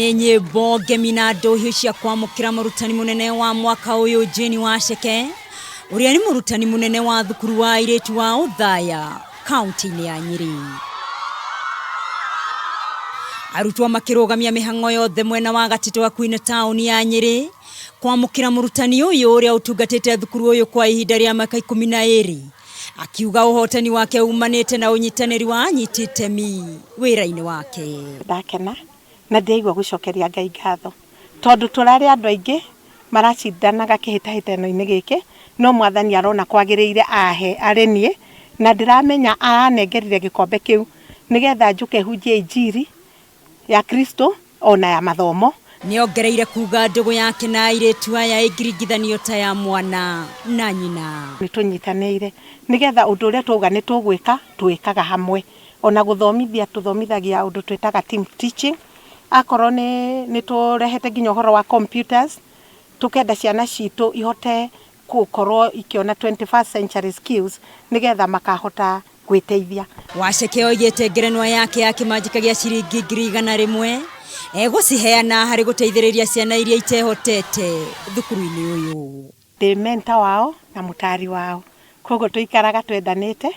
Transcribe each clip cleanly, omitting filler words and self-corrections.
Nĩ nyĩmbo, ngemi na ndũhiũ cia kwamũkĩra mũrutani mũnene wa mwaka ũyũ Jane Waceke, ũrĩa nĩ mũrutani mũnene wa thukuru wa airĩtu wa Othaya kaunti-inĩ ya Nyĩrĩ. Arutwo makĩrũgamia mĩhang'o yothe mwena wa Gatitũ hakuhĩ na taũni ya Nyĩrĩ kwamũkĩra mũrutani ũyũ ũrĩa ũtungatĩte thukuru ũyũ kwa ihinda rĩa mĩaka 12 akiuga ũhotani wake umanĩte na ũnyitanĩri wa anyiti itemi wĩra-inĩ wake. Ndakena na ndĩraigua gũcokeria Ngai ngatho tondũ tũrarĩ andũ aingĩ maracindanaga kĩhĩtahĩtano-inĩ gĩkĩ no Mwathani arona kwagĩrĩire ahe arĩ niĩ na ndĩramenya aranengerire gĩkombe kĩu nĩgetha njũke hunjie injiri ya Kristo ona ya mathomo. Nĩongereire kuga ndũgũ yake na airĩtu aya ĩngĩringithanio ta ya mwana na nyina. Nĩ tũnyitanĩire nĩgetha ũndũ ũrĩa twauga nĩ tũgwĩka tũwĩkaga hamwe. Ona gũthomithia tũthomithagia ũndũ twĩtaga team teaching, akorwo nĩ nĩ tũrehete nginya ũhoro wa computers, tũkenda ciana citũ ihote gũkorwo ikĩona 21st century skills nĩgetha makahota gwĩteithia. Waceke oigĩte ngerenwa yake ya kĩmanjĩka gĩa ciringi 100,000 egũciheana harĩ gũteithĩrĩria ciana iria itehotete thukuru-inĩ ũyũ. Ndĩ mentor wao na mũtari wao, koguo tũikaraga twendanĩte,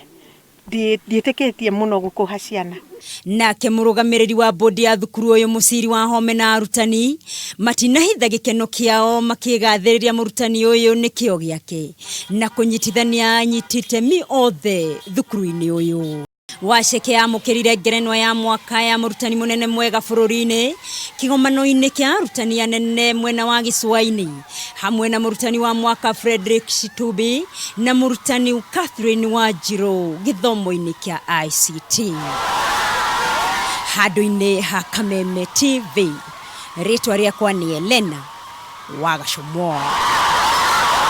ndiĩtĩkĩtie mũno gũkũha ciana. Nake mũrũgamĩrĩri wa bodi ya thukuru ũyũ Mũciri wa Home na arutani matinahitha gĩkeno kĩao makĩgathĩrĩria mũrutani ũyũ nĩ kĩo gĩake na kũnyitithania anyiti itemi othe thukuru-inĩ ũyũ. Waceke amũkĩrire ngerenwa ya mwaka ya mũrutani mũnene mwega bũrũri-inĩ kĩgomano-inĩ kĩa arutani anene mwena wa gĩcũa-inĩ hamwe na mũrutani wa mwaka Frederick Shitubi na mũrutani Catherine Wanjirũ gĩthomo-inĩ kĩa ICT. Handũ-inĩ ha Kameme TV, rĩtwa rĩakwa nĩ Elena Wagacomoa.